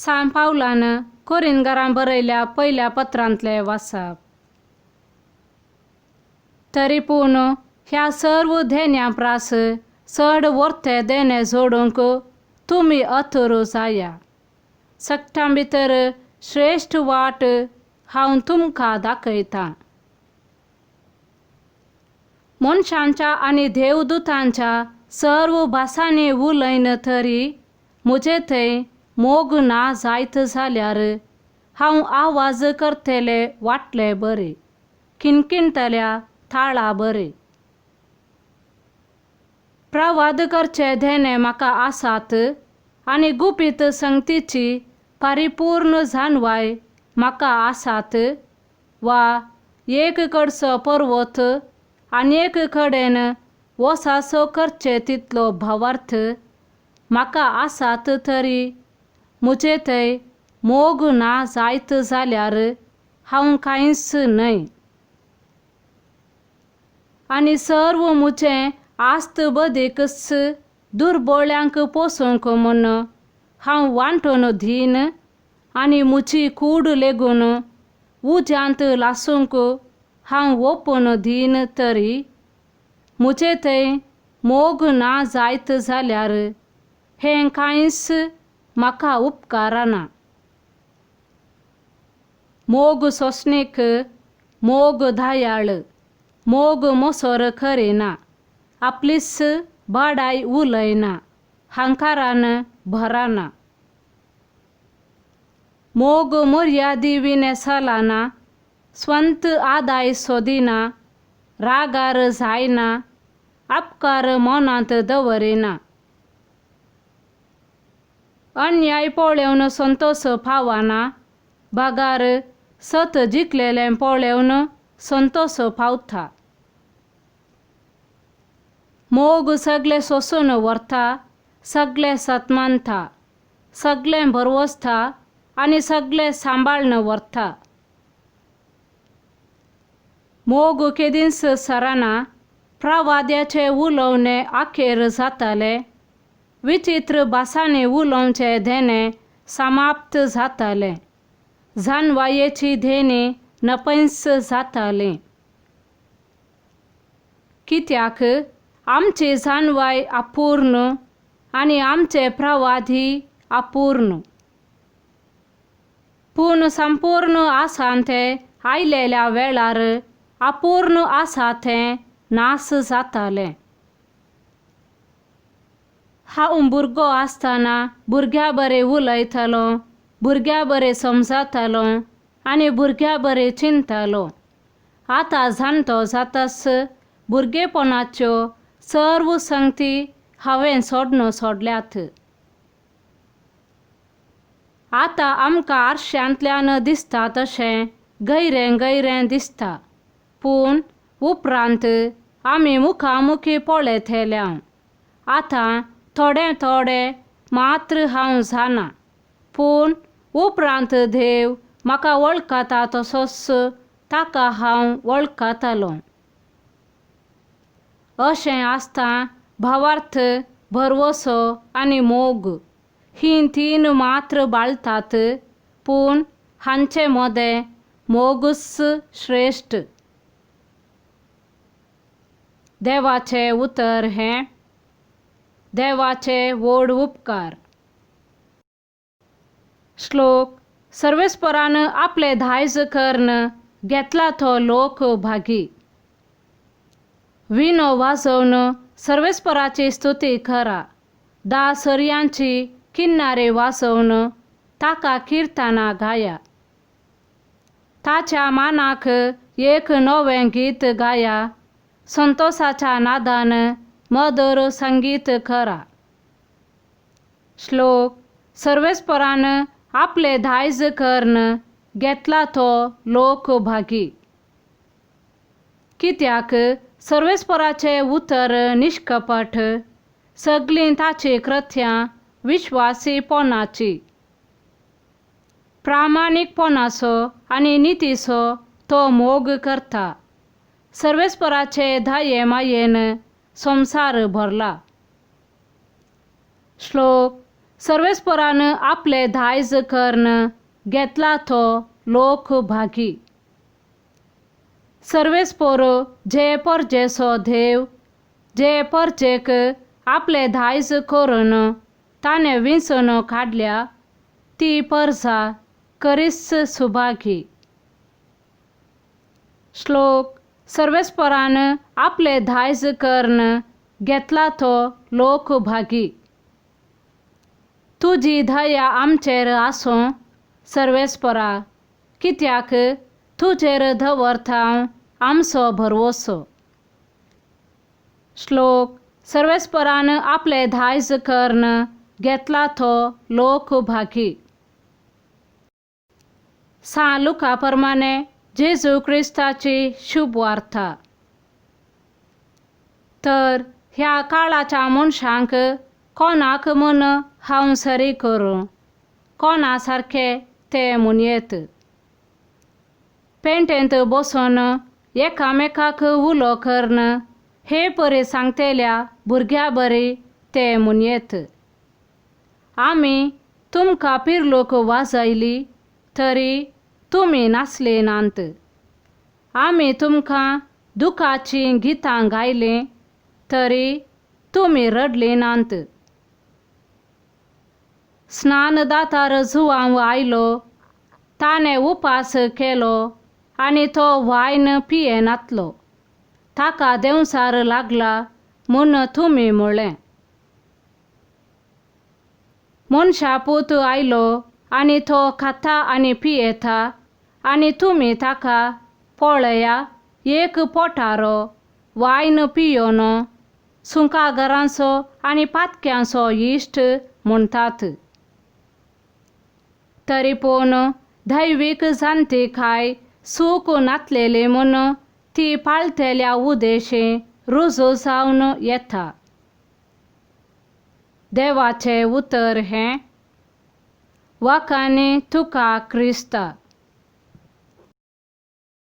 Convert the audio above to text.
सांत पावलान कोरिनगारां बरयल्या पयल्या पत्रांतलें वाचप. तरी पूण ह्या सर्व देण्या प्रास चड वर्ते देणें जोडूंक तुमी अतुर जाया. सगटां भितर श्रेश्ठ वाट हांव तुमकां दाखयतां. मनशांच्या आनी देवदुतांच्या सर्व भासांनी उलयन तरी म्हजे थंय मोग ना जायत जाल्यार हांव आवाज करतले वाटले बरे, किणकिणटल्या ताळा बरे. प्रवाद करचे देणे म्हाका आसात आनी गुपीत संगतीची परिपूर्ण जाणवाय म्हाका आसात वा एक कडचो पर्वत आनी एक कडेन वसासो करचे तितलो भावार्थ म्हाका आसात तरी म्हजे थंय मोग ना जायत जाल्यार हांव कांयच न्हय. आनी सर्व म्हजें आस्त बदीकच दुर्बोळ्यांक पोसूंक म्हूण हांव वांटून दीन आनी म्हजी कूड लेगून उज्यांत लासूंक हांव ओपून दीन तरी म्हजे थंय मोग ना जायत जाल्यार हें कांयच म्हाका उपकारना. मोग सोंसणीक, मोग दयाळ, मोग मोसोर करिना, आपलीच बाडाय उलयना, हंकारान भरना. मोग मर्यादी विणे चलना, स्वंत आदाय सोदिना, रागार जायना, अपकार मनांत दवरिना. अन्याय पळोवन संतोश पावना, बगार सत जिखलेलें पळोवन संतोश पावता. मोग सगलें सोंसून व्हरता, सगलें सतमानता, सगलें भरवसता आनी सगलें सांबाळून व्हरता. मोग केदींच सरना, प्रवाद्याचें उलोवणें अखेर जातालें, विचित्र भासांनी उलोवचें देणें समाप्त जातालें, जाणवायेची देणी नपयंच जाताली. कित्याक आमची जाणवाय अपूर्ण आनी आमचे प्रवादी अपूर्ण. पूण संपूर्ण आसा तें आयलेल्या वेळार अपूर्ण आसा तें नास जातालें. हांव भुरगो आसतना भुरग्या बरें उलयतालो, भुरग्या बरें समजतालो आनी भुरग्या बरें चिंततालो. आतां जाणटो जाताच भुरगेपणाच्यो सर्व संगती हांवें सोडून सोडल्यात. आतां आमकां आरशांतल्यान दिसता तशें गैरें गैरें दिसता, पूण उपरांत आमी मुखामुखी पळयतले. आतां थोडें थोडें मात्र हांव जाणा, पूण उपरांत देव म्हाका वळखता तसोच ताका हांव वळखतलो. अशें आसता भावार्थ, भरवसो आनी मोग हीं तीन मात्र बाळतात, पूण हांचे मदें मोगूच श्रेश्ठ. देवाचें उतर हें देवाचे व्हड उपकार. श्लोक सर्वेस्परान आपले दायज कर्ण घेतला तो लोक भागी. विनो वाजोवन सर्वेस्पराची स्तुती करा, दा सरयांची किन्नारे वाजोवन ताका किर्तनां गाया. ताच्या मानाक एक नवें गीत गाया, संतोसाच्या नादान मधुर संगीत करा. श्लोक सर्वेस्परान आपले दायज कर्ण घेतला तो लोक भागी. कित्याक सर्वेस्पराचें उतर निश्कपट, सगळीं ताची कृत्यां विश्वासीपणाची. प्रामाणीकपणाचो आनी नितीचो तो मोग करता. सर्वेस्पराचे दये मायेन संवसार भरला. श्लोक सर्वेस्परान आपले धायज कर्ण घेतला तो लोक भागी. सर्वेस्पोर जे परजेचो देव जे परजेक आपले धायज करून ताणें विंचून काडल्या ती परजा करीच सुभागी. श्लोक सर्वेस्परान आपले धायज कर्ण घेतला तो लोक भागी. तुजी दया आमचेर आसूं सर्वेस्परा, कित्याक तुजेर दवरता आमचो भरवसो. श्लोक सर्वेस्परान आपले धायज कर्ण घेतला तो लोक भागी. सां लुका प्रमाणे जेजू क्रिस्ताची शुभ वार्ता. तर ह्या काळाच्या मनशांक कोणाक म्हूण हांव सरी करूं, कोणा सारके ते म्हणयेत. पेंटेंत बसून एकामेकाक उलो करून हे परी सांगतल्या भुरग्या बरी ते म्हणयेत. आमी तुमकां पिर्लोक वाजयली तरी तुमी नासले नात. आमी तुमकां दुखाचीं गितां गायलीं तरी तुमी रडली नात. स्नानदातार जुवांव आयलो, ताणें उपास केलो आनी तो वायन पियेनातलो, ताका देंवचार लागला म्हूण तुमी म्हळें. मनशा पूत आयलो आनी तो खाता आनी पियेता आनी तुमी ताका पळया एक पोटारो वायन पियोन सुंकाघरांचो आनी पातक्यांचो इश्ट म्हणटात. तरी पूण दैवीक जाणतिकाय सूख नातलेली म्हूण ती पाळटेल्या उदेशी रुजू जावन येता. देवाचें उतर हें वाखाणी तुका क्रिस्ता.